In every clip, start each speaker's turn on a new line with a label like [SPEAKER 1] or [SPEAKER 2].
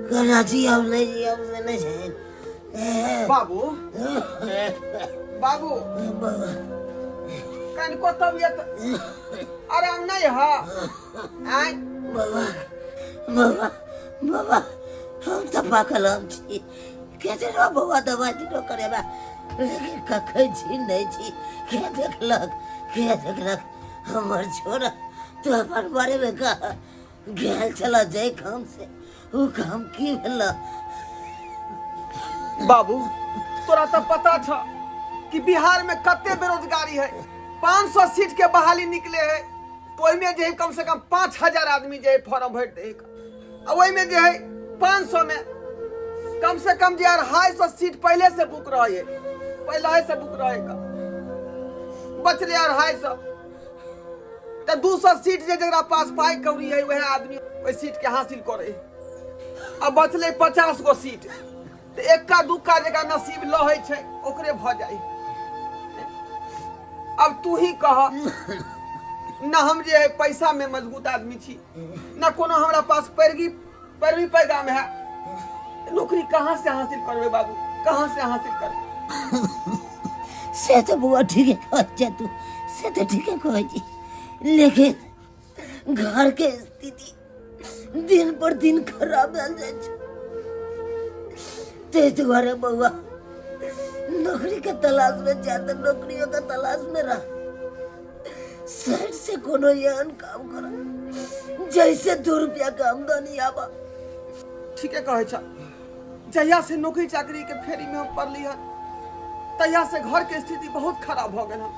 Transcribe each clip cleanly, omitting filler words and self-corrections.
[SPEAKER 1] केना जियब नहि जियब से नहि छै।
[SPEAKER 2] बाबू, बाबू, कनिको तबियत आराम नहीं है? आय?
[SPEAKER 1] बाबा, बाबा, बाबा, हम तऽ पाकल हम छी। केतनो बौआ दबाइ दिनो करेबा, लेकिन कखन छी नहि छी। के देखलक, के देखलक हमर? छोड़ा, तू अपन बारेमे कह। गेल छल जाहि काम से, ओ काम की भेल?
[SPEAKER 2] बाबू, तोरा तऽ पता छ कि बिहार में कते बेरोजगारी है। 500 सीट के बहाली निकले है तो ओहिमे जे है कम से कम 5000 आदमी जे है फॉर्म भरि दे, आ ओहिमे जे है 500 में कम से कम जे 250 सीट पहले से बुक रहे है, पहले से बुक रहे का बचले 250। तऽ 200 सीट जे जकरा पास पाइ कौड़ी है, वएह आदमी ओहि सीट के हासिल करे। आ बचले 50 गो सीट, तऽ एक्का दुक्का जकरा नसीब लहै छै ओकरे भऽ जाइ। अब तू ही कह न, हम जे है पैसा में मजबूत आदमी छी न, कोनो हमरा पास पैरवी पैरवी पैगाम है। नौकरी कहाँ से हासिल करबे बाबू, कहाँ से हासिल करबे?
[SPEAKER 1] से तऽ बौआ ठीके कहै छै तू, से तऽ ठीके कहै छी, लेकिन घरके स्थिति दिन पर दिन खराब भेल जाइ छै। ताहि दुआरे बौआ, नौकरी के तलाश में जा तऽ नौकरियों के तलाश में रह, साइड से कोनो एहन काम कर जैसे 2 रुपया के आमदनी आबा।
[SPEAKER 2] ठीके कहै छ। जहिया से नौकरी चाकरी के फेरी में हम पड़ली हन, तहिया से घर के स्थिति बहुत खराब भऽ गेल हन।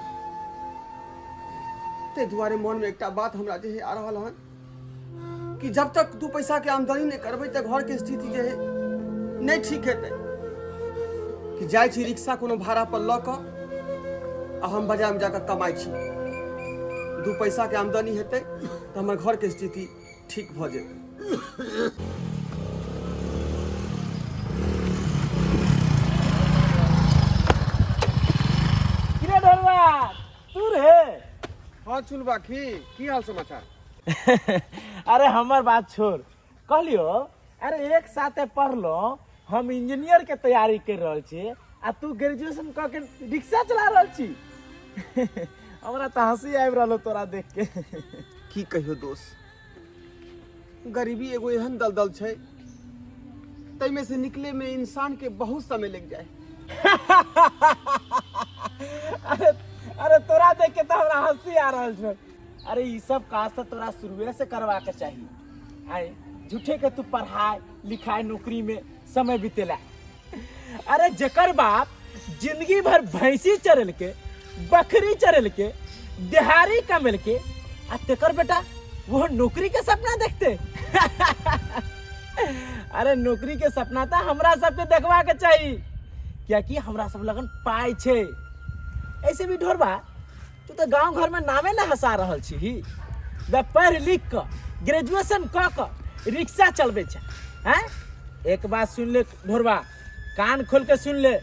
[SPEAKER 2] ताहि दुआरे मन में एकटा बात हमरा जे है आ रहल हन कि जब तक 2 पैसा के आमदनी नहि करबै तऽ घर के स्थिति जे है नहि ठीक हेतै। कि जाइ छी रिक्शा कोनो भाड़ा पर लऽ कऽ आ हम बाजारमे जाकऽ कमाइ छी, 2 पैसा के आमदनी हेतै तऽ हमर घर के स्थिति ठीक भऽ जेतै।
[SPEAKER 3] किरे ढोलवा, तू रे?
[SPEAKER 2] हाँ चुलबा, की की हाल समाचार?
[SPEAKER 3] अरे हमर बात छोड़, कहलियो अरे एक साथे पढ़लो, हम इंजीनियर के तैयारी कर रहल छी आ तू ग्रेजुएशन क के रिक्शा चला रहल छी। हमरा तऽ हंसी आबि रहल हो तोरा देख के।
[SPEAKER 2] की कहियो दोस्त, गरीबी एगो एहन दलदल छै, ताहिमे से निकले में इंसान के बहुत समय लग जाए।
[SPEAKER 3] अरे अरे, तोरा देख के तऽ हमरा हंसी आ रहल छै। अरे ई सब काज तऽ तोरा शुरुए से करवा के चाही। आय झूठे के तू पढ़ाई लिखाई नौकरी में समय बीतेला। अरे जकर बाप जिंदगी भर भैंसी चरल के, बकरी चरल के, दिहाड़ी कमेल के, आ तेकर बेटा वो नौकरी के सपना देखते। अरे नौकरी के सपना तो हमरा सबके देखवा के चाही, कियाकि हमरा सब लगन पाइ छै। ऐसे भी ढोरबा, तू तऽ गाँव घर में नामे ने हंसा रहल छी। बे पढ़ लिख कऽ ग्रेजुएशन कऽ कऽ रिक्शा चलबै छै। हैं, एक बात सुन ले ढोरबा, कान खोल के सुन ले।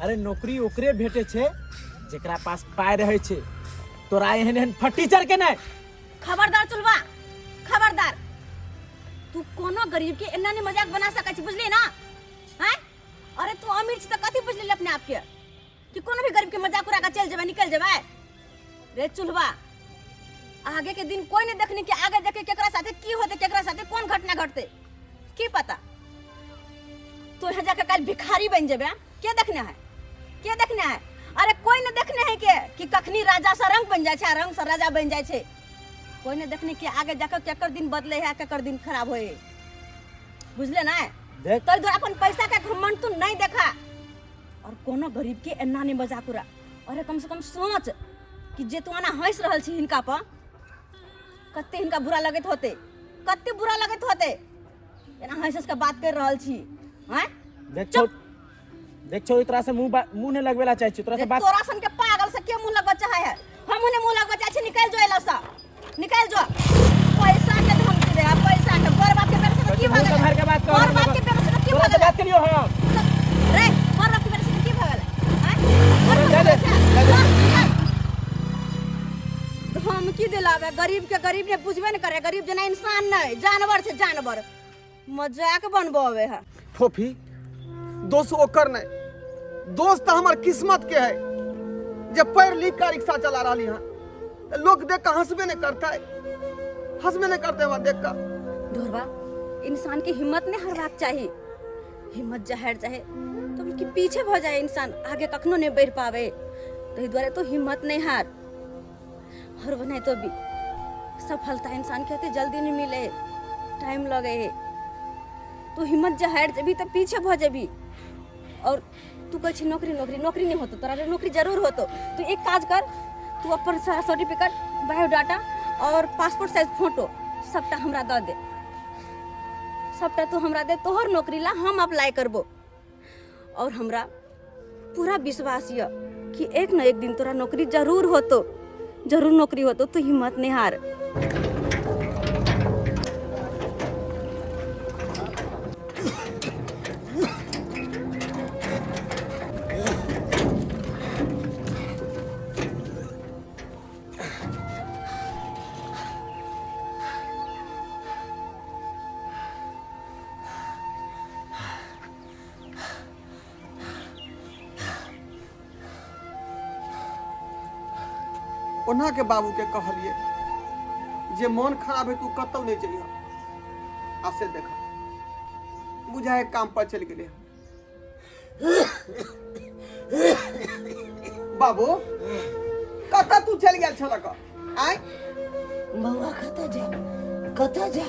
[SPEAKER 3] अरे नौकरी ओकरे भेटे छै जेकरा पास पाइ रहै छै, तोरा एहन एहन फटीचर के नहि।
[SPEAKER 4] खबरदार चुलबा, खबरदार! तू कोनो गरीब के एना नहीं मजाक बना सकै छी, बुझली ना? हैं, अरे तू अमीर छी तऽ कथी बुझली अपने आप के कि कोनो भी गरीब के मजाक उड़ा के चल जेबै, निकल जेबै? रे चुल्हबा, आगे के दिन कोई नहीं देखनी कि आगे देखे केकरा साथे की होते, केकरा साथे कौन घटना घटते, की पता तो यहाँ जाके कल भिखारी बन जेबे। के देखने है, के देखने है? अरे कोई नहीं देखने है के कि कखनी राजा से रंग बन जाए छै, रंग से राजा बन जाए छै। कोई नहीं देखने कि आगे जाकर केकर दिन बदले है, केकर दिन खराब होए, बुझले ना?
[SPEAKER 3] देख।
[SPEAKER 4] तो इधर अपन पैसा के घमंड तू नहीं देखा और कोनो गरीब के एना नहीं मजाक उड़ा। अरे कम से कम सोच कि जे तू एना हंस रहल छी हिनका पर, कते हिनका बुरा लगैत होते, कते बुरा लगैत होते, एना हंस हंस के बात कर रहल छी। हैं?
[SPEAKER 3] देख छौ, देख छौ, तोरा से मुंह नहीं लगवेला चाहे छी तोरा से बात।
[SPEAKER 4] तोरा सन के पागल से के मुंह लगबा चाहे है? हम उन्हें मुंह लगबा चाहे छी। निकल जो एला से, निकल जो। पैसा के धमकी दे, पैसा के। बड़ बाप के बेटा से की
[SPEAKER 3] मुंह
[SPEAKER 4] भगल?
[SPEAKER 3] सम्हार के बात कर।
[SPEAKER 4] बड़ बाप के बेटा से की
[SPEAKER 3] तोरा से
[SPEAKER 4] भगल?
[SPEAKER 3] बात करियो हम।
[SPEAKER 4] रे, बड़ बाप के बेटा से की भगल? हैं? बड़
[SPEAKER 3] जा
[SPEAKER 4] बाप
[SPEAKER 3] दे,
[SPEAKER 4] के
[SPEAKER 3] जा दे।
[SPEAKER 4] बेटा से। धमकी दिलावे गरीब के गरीब ने बुझबे ने करे गरीब जना इंसान नहीं जानवर छै जानवर मजाक बनबवे है
[SPEAKER 2] फोफी दोष ओकर नहीं दोष तो हमार किस्मत के है जब पढ़ लिख कर रिक्शा चला रही हैं तो लोग देख के हंसबे नहीं करता है हंसबे नहीं करते वहाँ देख कर
[SPEAKER 4] ढोरबा इंसान के हिम्मत नहीं हरबाक चाही हिम्मत जहर चाहे तो बल्कि पीछे भ जाए इंसान आगे कखनो नहीं बढ़ पावे ताहि दुआरे तो हिम्मत नहीं हार और बनाए तो भी सफलता इंसान के एते जल्दी नहीं मिले टाइम लगे है तो हिम्मत जहर जेबी तो पीछे भ जेबी और तू कहै छी नौकरी नौकरी नौकरी नहीं होतो तोरा नौकरी जरूर होतो तू एक काज कर तू अपन सारा सर्टिफिकेट बायोडाटा और पासपोर्ट साइज फोटो सबटा हमरा दऽ दे सबटा तू हमरा दे तोहर नौकरी ला हम अप्लाई करबो और हमरा पूरा विश्वास यऽ कि एक न एक दिन तोरा नौकरी जरूर होतो जरूर नौकरी होतो तू हिम्मत नहीं हार
[SPEAKER 2] ओना के बाबू के कहलिए जे मन खराब है तू कतौ नहीं जइह आ से देख बुझाए काम पर चलि गेलै बाबू कतऽ तू चलि गेल छलक आय
[SPEAKER 1] बौआ कतऽ जा कतऽ जा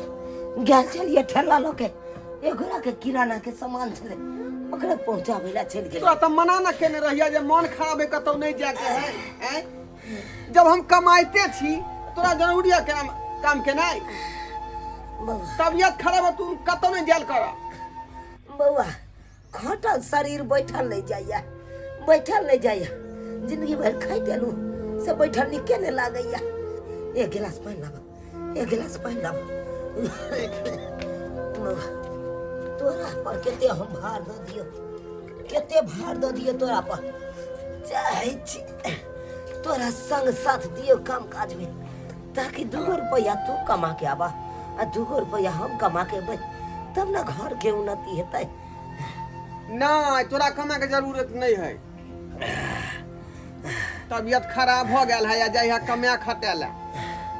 [SPEAKER 1] गेल छलियै ठेला लऽ के एगोरा के किराना के सामान छलै ओकरा पहुँचाबै लए चलि गेलै
[SPEAKER 2] तोरा तऽ मना न केने रहिया जे मन खराब है कतौ नहीं जाके है आँय? जब हम कमाइते छी तोरा जरूरी है काम काम केनाइ
[SPEAKER 1] बौआ
[SPEAKER 2] तबियत खराब है तू कतौ नहीं जायल कर
[SPEAKER 1] बौआ खटल शरीर बैठल नहीं जाइया बैठल नहीं जाइया जिंदगी भर खाइत एलू से बैठल नीके नहीं लागैया एक गिलास पानि लाब एक गिलास पानि लाब बौआ तोरा पर कते हम भार दऽ दियौ कते भार दऽ दियौ तोरा पर चाहै छी तोरा संग साथ दियौ काम काजमे ताकि दूगो रुपैआ तू कमा के आबा आ दूगो रुपैआ हम कमा के अबै तब ने घर के उन्नति हेतै
[SPEAKER 2] नहीं तोरा कमा के जरूरत नहीं है तबियत खराब हो गेल है या जाइ है कमाए खटे ला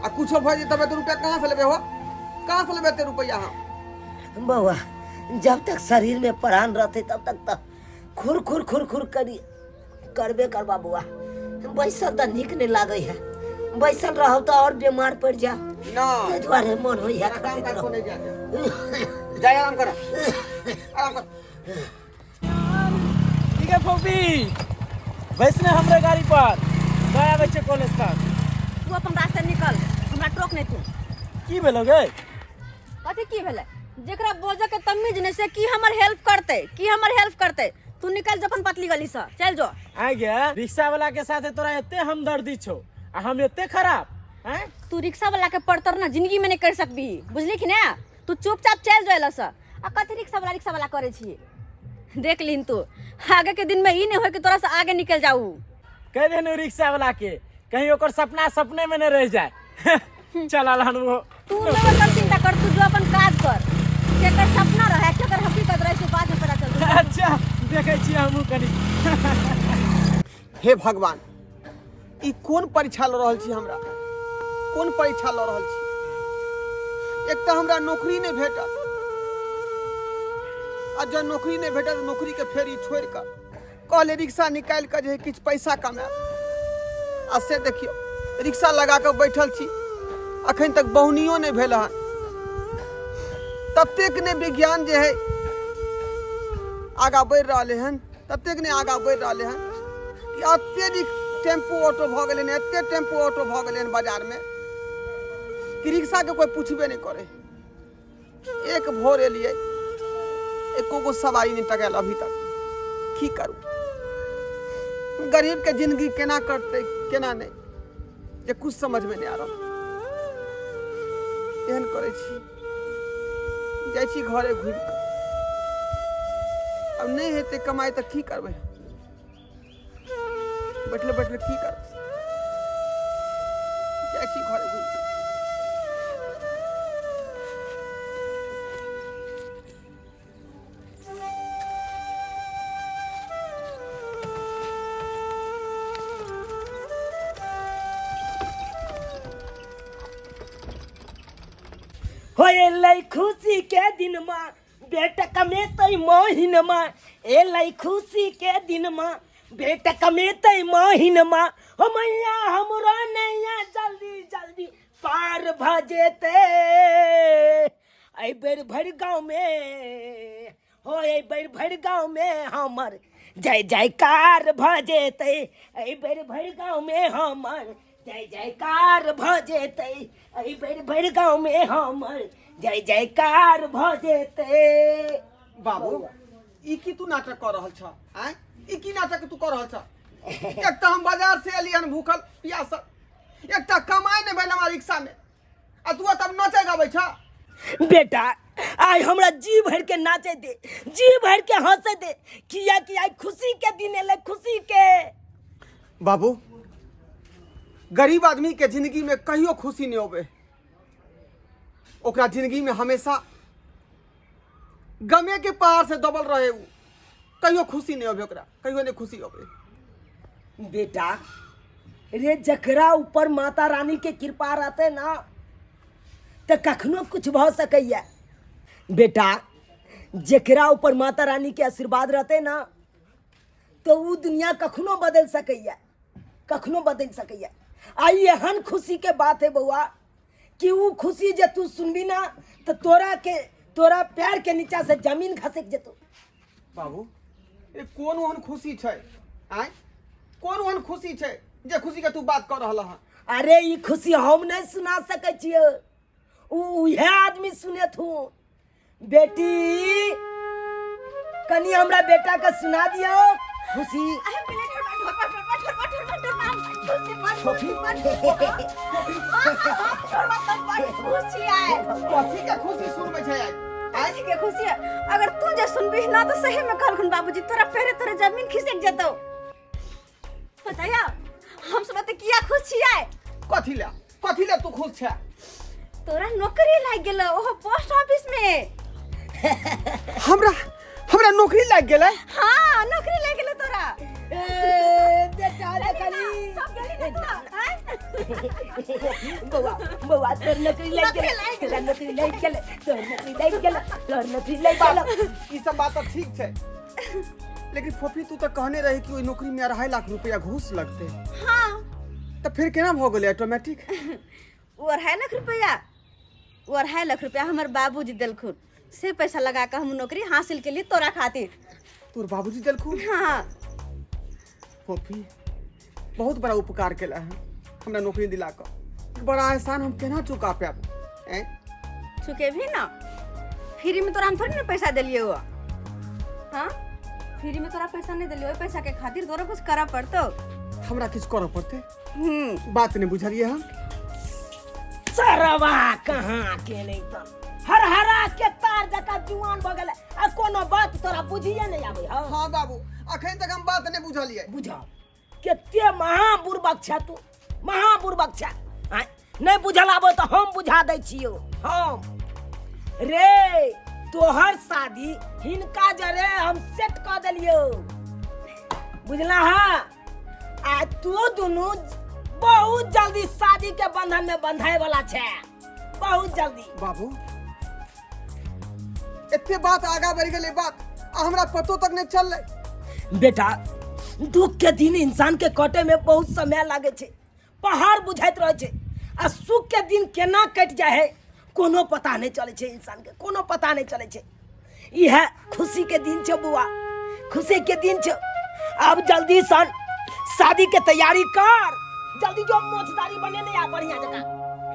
[SPEAKER 2] आ कुछो भऽ जेतै तब रुपया कहाँ से लेबै हो कहाँ से लेबै एते रुपया हम
[SPEAKER 1] बौआ जब तक शरीर में प्राण रहते तब तक तो खुर खुर खुर खुर करी करबे करबा बौआ बैसल तऽ नीक नहि लागै है बैसल रहब तऽ आओर बीमार पड़ि जायब
[SPEAKER 2] ना
[SPEAKER 1] ताहि दुआरे मन होइया
[SPEAKER 2] तोरा काम
[SPEAKER 1] करैत
[SPEAKER 2] काज
[SPEAKER 1] रहू
[SPEAKER 2] को नहीं जाए जाए आराम कर आराम कर
[SPEAKER 3] ठीक है फोफी बैसने हमरे गाड़ी पर गए आबै छै कॉलेज तक
[SPEAKER 4] तू अपन रास्ता निकल हमरा टोक नहीं तू
[SPEAKER 3] की भेलो गे
[SPEAKER 4] कथी की भेलै जेकरा बोझे के तमीज नहीं से की हमर हेल्प करते की हमर हेल्प करते तू निकल जो अपन पतली गली से चल जो
[SPEAKER 3] आइ गे रिक्शा वाला के साथे तोरा एते हमदर्दी छौ आ हम एते खराब हैं
[SPEAKER 4] तू रिक्शा वाला के पड़तर ना जिंदगी में नहीं कर सकबी बुझली कि ना तू चुपचाप चल जो एला से आ कथी रिक्शा वाला करे छी देख लिन तू आगे के दिन में ई नहीं होय कि तोरा से आगे निकल जाऊ
[SPEAKER 3] कह देनु रिक्शा वाला के कहीं ओकर सपना सपने में न रह जाए चल अलहन वो
[SPEAKER 4] तू नहीं ओकर चिंता कर तू जो अपन काज कर केकर सपना रहे केकर हकीकत रहे से बाद में पता चलतौ
[SPEAKER 3] अच्छा देखै छियै हमहूँ कनी
[SPEAKER 2] हे भगवान ई कोन परीक्षा लऽ रहल छी हमरा कोन परीक्षा लऽ रहल छी एक तऽ हमरा नौकरी नहि भेटल आ जँ नौकरी नहि भेटल तऽ नौकरीके फेर ई छोड़ि कऽ कहले रिक्शा निकालि कऽ जे है किछु पैसा कमायब आ से देखियौ रिक्शा लगा कऽ बैठल छी अखन तक बहुनियो नहि भेल हन ततेक नहि विज्ञान जे है आगाँ बढ़ि रहलै हन ततेक नहि आगाँ बढ़ि रहलै हन कि अत्यधिक टेम्पू ऑटो भऽ गेलै हन एते टेम्पू ऑटो भऽ गेलै हन बाजारमे कि रिक्शाके कोइ पुछबे नहि करै एक भोर एलियै एको गो सवारी नहि टकायल अभी तक की करू गरीबके जिंदगी केना कटतै केना नहि जे कुछ समझमे नहि आ रहल एहन करै छी जाइ छी घरे घुमि कऽ आब नहि हेतै कमाइ तऽ की करबै बैठले बैठले की करबै जाइ जाइ छी घरे घुमि कऽ।
[SPEAKER 1] हो एलै खुशी के दिनमा बेटा कमेतै महीनमा, एलै खुशी के दिनमा बेटा कमेतै महीनमा, हो मैया हमरो नैया जल्दी जल्दी पार भऽ जेतै। एहि बेर भरि गाँवमे हो, एहि बेर भरि गाँवमे हमर जय जयकार भऽ जेतै, एहि बेर भरि गाँवमे हमर जय जयकार भऽ जेतै, एहि बेर भरि गाँवमे हमर जय जयकार भऽ जेतै।
[SPEAKER 2] बाबू, ई की तू नाटक कऽ रहल छ? आँय, ई की नाटक तू कऽ रहल छ? एक तऽ हम बाजार से एलियै हन भूखल प्यासल, एकटा कमाइ नहि भेल हमरा रिक्शा में, आ तू तब नचै गाबै छ।
[SPEAKER 1] बेटा, आइ हमरा जी भर के नाचे दे, जी भर के हंसे दे, किया कि आइ खुशी के दिन एलै, खुशी के।
[SPEAKER 2] बाबू, गरीब आदमी के जिंदगी में कहियो खुशी नहीं होबे, ओकरा जिंदगी में हमेशा गमे के पहाड़ से दबल रहे, उ कहियो खुशी नहीं होबे, ओकरा कहियो नहीं खुशी होबे।
[SPEAKER 1] बेटा रे, जकरा ऊपर माता रानी के कृपा रहते ना तो कखनो कुछ भऽ सकैया। बेटा, जकरा ऊपर माता रानी के आशीर्वाद रहते ना तो उ दुनिया कखनो बदल सकैया, कखनो बदल सकैया। आ एहन खुशी के बात है बउआ कि उ खुशी जे तू सुनबी ना तो तोरा के तोरा पैर के नीचा से जमीन खसक जेतो।
[SPEAKER 2] बाबू, ए कोन ओहन खुशी छै? आँय, कोन ओहन खुशी छै जे खुशी के तू बात कऽ रहल हँ?
[SPEAKER 1] अरे ई खुशी हम नहीं सुना सकै छियै, उ उहे आदमी सुनेथुन। बेटी, कनी हमरा बेटा के सुना दियो खुशी।
[SPEAKER 4] अरे पहले ढोरबा ढोरबा ढोरबा ढोरबा ढोरबा ढोरबा, खुशी बड़ खुशी, बड़ खुशी। हाँ हाँ, ढोरबा तो बड़ खुशी आए।
[SPEAKER 2] कथी के खुशी सुनबै छै आइ? आँय?
[SPEAKER 4] कथी के खुशी है? अगर तू जे सुनबी ना तो सही में कहलखुन बाबूजी तोरा पहरे तोरे जमीन खिसक जेतौ। पता या हम सब तऽ किया खुश छियै?
[SPEAKER 2] कथी ले, कथी ले तू खुश छै?
[SPEAKER 4] तोरा नौकरी लागि गेलो, ओहो पोस्ट ऑफिस में।
[SPEAKER 2] हमरा हमरा नौकरी लागि गेलै?
[SPEAKER 4] हाँ, नौकरी लागि गेलो तोरा।
[SPEAKER 1] ए बेटा, देखली
[SPEAKER 4] सब गेली ना तोरा, आँय?
[SPEAKER 1] बौआ, बौआ, तोर नौकरी लागि
[SPEAKER 4] नौकरी
[SPEAKER 1] गेल,
[SPEAKER 4] लागि
[SPEAKER 1] तोरा नौकरी लागि गेल, तोर नौकरी लागि गेल, तोर नौकरी लागि गेल।
[SPEAKER 2] ई सब बात तऽ ठीक छै, लेकिन फोफी, तू तऽ कहने रही कि ओहि नौकरी में 2.5 लाख रुपया घूस लगतै।
[SPEAKER 4] हाँ।
[SPEAKER 2] तऽ फिर केना भऽ गेलै ऑटोमेटिक?
[SPEAKER 4] ओ 2.5 लाख रुपया, ओ 2.5 लाख रुपया हमर बाबूजी देलखुन, से पैसा लगा कऽ हम नौकरी हासिल केली तोरा खातिर।
[SPEAKER 2] तोर बाबूजी देलखुन?
[SPEAKER 4] हाँ।
[SPEAKER 2] फोफी, बहुत बड़ा उपकार केला है हमरा नौकरी दिला कऽ, बड़ा एहसान हम केना चुका पायब? ऐं?
[SPEAKER 4] चुकेबही ना, फ्री में तोरा हम थोड़ी ना पैसा देलियै हुआ। हाँ, फ्री में तोरा पैसा नहीं देलियै, ओहि पैसा के खातिर तोरा कुछ करऽ पड़तौ।
[SPEAKER 2] हमरा किछु करऽ पड़तै?
[SPEAKER 4] हम्म।
[SPEAKER 2] बात नहीं बुझलियै हम।
[SPEAKER 1] सरवा कहाँ के नहीं तो हरहरा के तार जका जुआन भऽ गेलै आ कोनो बात तोरा बुझिए नहीं आबै हौ।
[SPEAKER 2] हाँ बाबू, अखन तक हम बात नहीं बुझलियै।
[SPEAKER 1] बुझा कते महा बुड़बक छै तू, महा बुड़बक छै। आँय, नहीं बुझल आबै तऽ हम बुझा दै छियौ। हम रे तोहर शादी हिनका जरे हम सेट कऽ देलियौ, बुझला? हाँ, आ तू दुनू बहुत जल्दी शादी के बंधन में बंधाए वाला छै, बहुत जल्दी।
[SPEAKER 2] बाबू, एते बात आगा बढ़ि गेलै बात आ हमरा पतो तक नहीं चललै।
[SPEAKER 1] बेटा, दुख के दिन इंसान के कटे में बहुत समय लागे छै, पहाड़ बुझाइत रहै छै, आ सुख के दिन केना कटि जाइ है कोनो पता नहीं चलै छै इंसान के, कोनो पता नहीं चलै छै। इएह खुशी के दिन छै बौआ, खुशी के दिन छै। अब जल्दी सन शादी के तैयारी कर, जल्दी जो मोछदारी बने नहीं आ बढ़िया जगह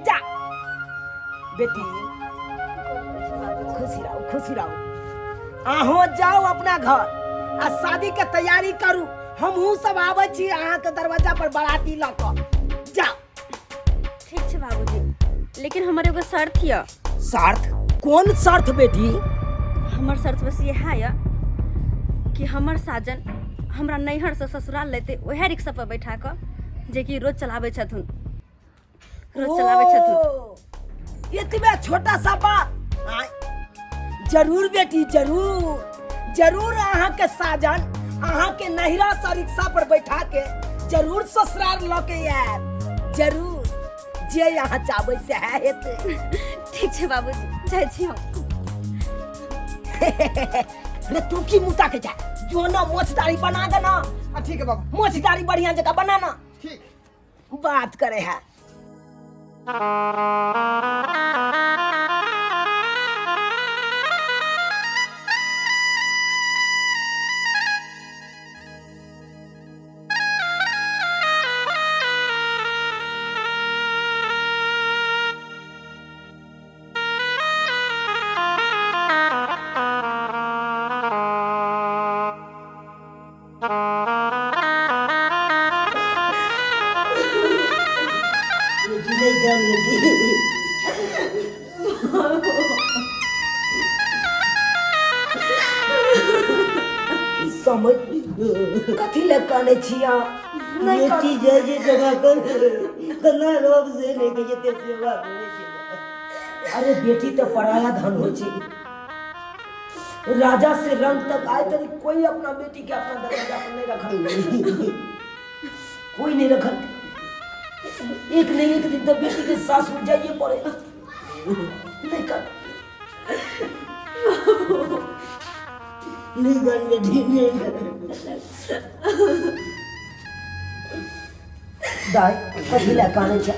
[SPEAKER 1] जा। बेटी, खुशी रहो, खुशी रहो। अहों जाओ अपना घर आ शादी के तैयारी करू, हमहूँ सब आबै छी अहाँके दरवाजा पर बराती लऽ कऽ। जाओ।
[SPEAKER 4] ठीक छै बाबूजी, लेकिन हमर एगो शर्त यऽ।
[SPEAKER 1] शर्त? कोन शर्त बेटी?
[SPEAKER 4] हमर शर्त बस इएह यऽ कि हमर साजन हमरा नैहरसँ ससुराल लेतै उएह रिक्शा पर बैठा कऽ जे कि रोज चलाबै छथुन। रोज चलाबै छथुन।
[SPEAKER 5] एतबे छोटा सा बात आय, जरूर बेटी जरूर जरूर अहाँ के साजन अहाँ के नहिरा सा रिक्शा पर बैठा के जरूर ससुराल लऽ के आयत, जरूर जे अहाँ चाहबै से हेतै।
[SPEAKER 4] ठीक छै बाबूजी, जाइ छी हम।
[SPEAKER 5] रे तू की मुँह ताकै छै? जो ना मोछ दाढ़ी बना दे ना।
[SPEAKER 2] हाँ, ठीक है बाबा।
[SPEAKER 5] मोछ दाढ़ी बढ़िया जगह बनाना।
[SPEAKER 2] ठीक।
[SPEAKER 5] बात करे है। समय कथी ले कानै छी अहाँ? नहीं
[SPEAKER 1] बेटी जाय छै जमा कर कना रोग से नहीं के जते सेवा करै छै।
[SPEAKER 5] अरे बेटी तो पराया धन हो छै। राजा से रंग तक आए तक कोई अपना बेटी के अपना दरवाजा पर नहीं रखल, कोई नहीं रखल। एक नहीं एक दिन तो बेटी के सासुर जाइए पड़े। नहीं कर
[SPEAKER 1] नहीं कर बेटी नहीं कर।
[SPEAKER 5] दाई कथी लए कानै छै?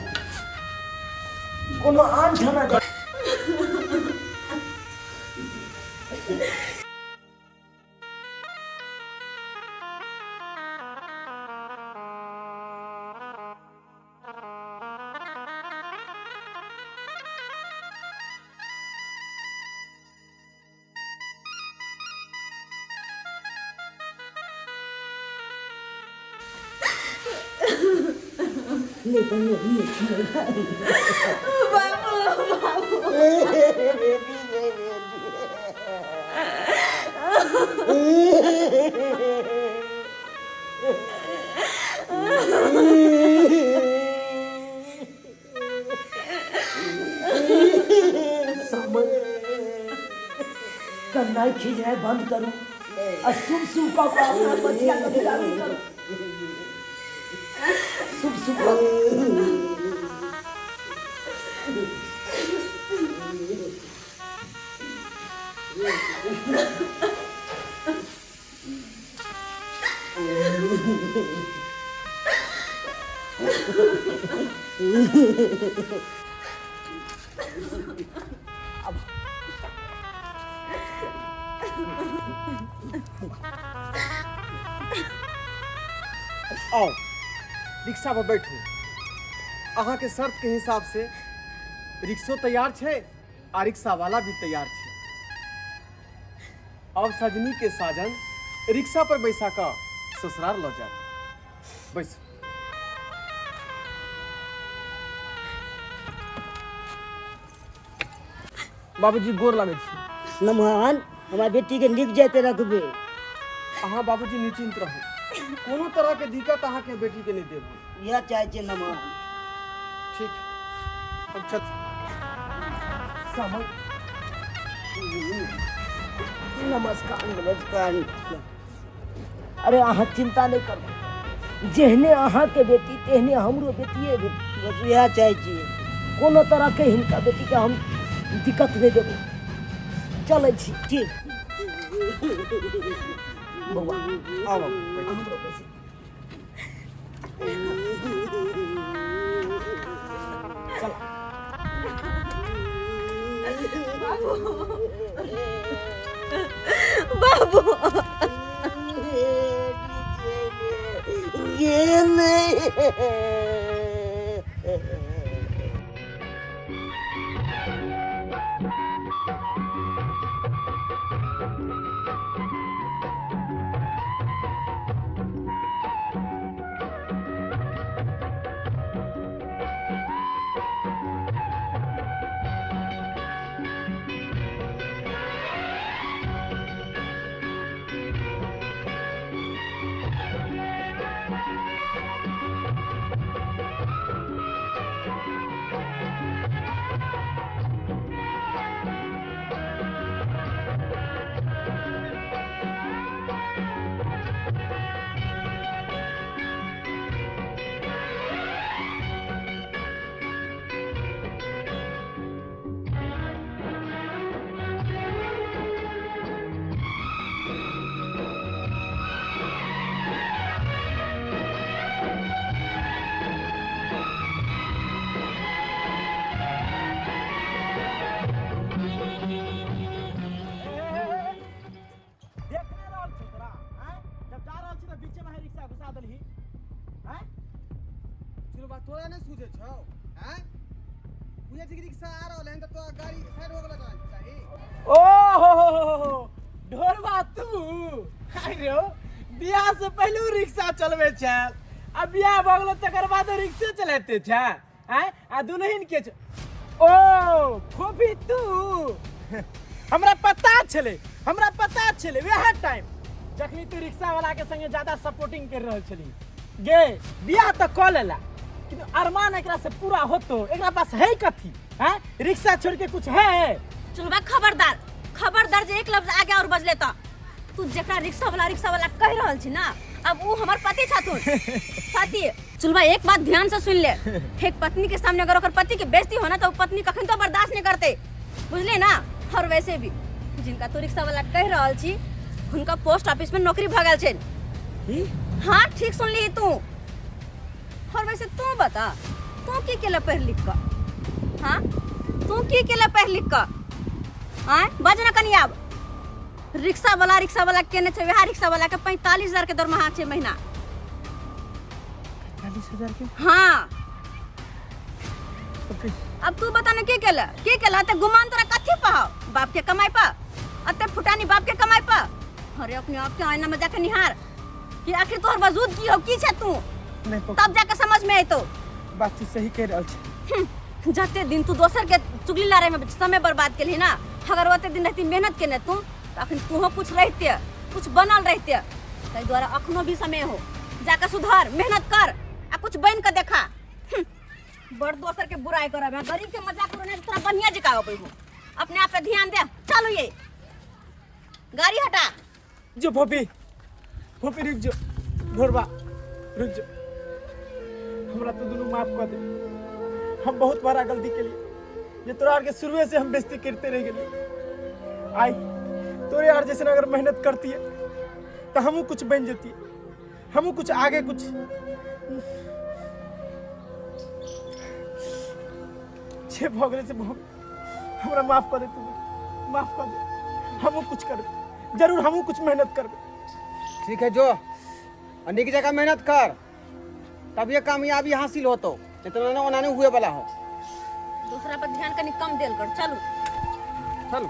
[SPEAKER 5] कोनो आन ठाना जा।
[SPEAKER 4] बाबू बाबू
[SPEAKER 5] समय कन्नाई खींचनाइ बंद करू आ शुभ शुभ कऽ कऽ अपना बचिया के विदा करू। शुभ शुभ कऽ
[SPEAKER 2] आओ रिक्शा पर बैठू। अहाँके शर्त के हिसाब से रिक्शो तैयार छै आ रिक्शा वाला भी तैयार छै। अब सजनी के साजन रिक्शा पर बैसा कऽ ससुराल लऽ जायत। बैसू। बाबूजी गोर लागै छी।
[SPEAKER 1] नमहन हमरा बेटी के नीक जाते रखबे।
[SPEAKER 2] अहाँ बाबूजी निश्चिंत रहू, कोनो तरह के दिक्कत अहाँ के बेटी के नहीं देब हम।
[SPEAKER 1] इएह चाहै छियै नमहन।
[SPEAKER 2] ठीक, हम चल।
[SPEAKER 5] समय नमस्कार।
[SPEAKER 1] नमस्कार।
[SPEAKER 5] अरे अहाँ चिंता नहीं करू, जेहने अहाँ के बेटी तेहने हमरो बेटिए भेल।
[SPEAKER 1] बस इएह चाहै छियै।
[SPEAKER 5] कोनो तरह के हिनका बेटी के हम दिक्कत नहीं देबै। चलै छी।
[SPEAKER 1] ठीक
[SPEAKER 5] बौआ
[SPEAKER 2] आउ बाबू, बैठू।
[SPEAKER 5] हमरो बेसी। चल
[SPEAKER 4] बाबू
[SPEAKER 1] गेलै।
[SPEAKER 2] छी कि रिक्शा आ रहल है तऽ तोरा गाड़ी साइड हो गेल चाही।
[SPEAKER 3] ओ हो हो हो हो, ढोरबा तू आइ रे, बियाह से पहले रिक्शा चलबै छै आ बियाह भऽ गेलो तकर बाद रिक्शे चलाते छै। आँय, आ दुल्हन के छै? ओ फोफी तू, हमरा पता छलै, हमरा पता छलै वएह टाइम जखनी तू रिक्शा वाला के संगे ज्यादा सपोर्टिंग कर रहल छली। गे, बियाह तऽ कऽ लेला, किन्तु अरमान एकरा से पूरा होतो? एकरा पास है कथी? हैं, रिक्शा छोड़ के कुछ है?
[SPEAKER 4] चुलबा, खबरदार, खबरदार जे एक लफ्ज आगे और बजले त। तू जेकरा रिक्शा वाला रिक्शा वाला कह रहल छी ना, अब ऊ हमर पति छथुन, पति। चुलबा, एक बात ध्यान से सुन ले, एक पत्नी के सामने अगर ओकर पति के बेइज्जती हो ना, तो पत्नी कखन तो बर्दाश्त नहीं करते, बुझले ना? और वैसे भी जिनका तू रिक्शा वाला कह रहल छी, हुनका पोस्ट ऑफिस में नौकरी भऽ गेल छनि।
[SPEAKER 3] की?
[SPEAKER 4] हाँ, ठीक सुनली तू। और वैसे तू बता, तू की केला पढ़ लिख कऽ? हाँ, तू की केला पढ़ लिख कऽ? आँय, बज ना कनी आब। रिक्शा वाला रिक्शा वाला केने छै, वएह रिक्शा वाला के 45,000 के दरमाहा छै महीना।
[SPEAKER 3] 40,000 के?
[SPEAKER 4] हाँ।
[SPEAKER 3] तो फिर
[SPEAKER 4] अब तू बता ना, की केला, की केला? ते गुमान तोरा कथी पा? बाप के कमाई पा? अते फुटानी बाप के कमाई पा? अरे, अपने आप के आईना में जाके निहार कि आखिर तोहर वजूद की हो, की छै तू।
[SPEAKER 3] नहीं पक
[SPEAKER 4] तब जाके समझ में अयतो।
[SPEAKER 3] बात तू सही कह रहल छै।
[SPEAKER 4] जते दिन तू दोसर के चुगली लारे में समय बर्बाद केलही ना, अगर ओते दिन रहती मेहनत केने तू, तऽ अखन तूहो कुछ रहिते, कुछ बनल रहिते। ताहि दुआरे अखनो भी समय हो, जाके सुधर, मेहनत कर आ कुछ बन के देखा। बड़ दोसर के बुराई करब है, गरीब के मजाक उड़ाने तोरा बढ़िया जकाँ अबै हो। अपने आप पे ध्यान दे। चलू, ये गाड़ी हटा।
[SPEAKER 3] जो फोफी, फोफी रुक जो, ढोरबा रुक जो, हमरा तो दुनू माफ कर दे। हम बहुत बड़ा गलती केलिए जे तोरा आर के शुरुए से हम बेइज्जती करते रह गेलिए। आई तोरे आर जैसे अगर मेहनत करती है तो हमहूँ कुछ बन जती, हमहूँ कुछ आगे कुछ छे भऽ गेलै से भऽ गेलै। हमरा माफ कर दे, तू माफ कर दे। हमहूँ कुछ करबै जरूर, हमहूँ कुछ मेहनत करबै।
[SPEAKER 2] ठीक है, जो और निक जगह मेहनत कर, तब ये कामयाबी हासिल होतो, नहीं तो ना ओना नहीं हुए वाला हो।
[SPEAKER 4] दूसरा पर ध्यान कनी कम देल कर। चलू।
[SPEAKER 2] चल।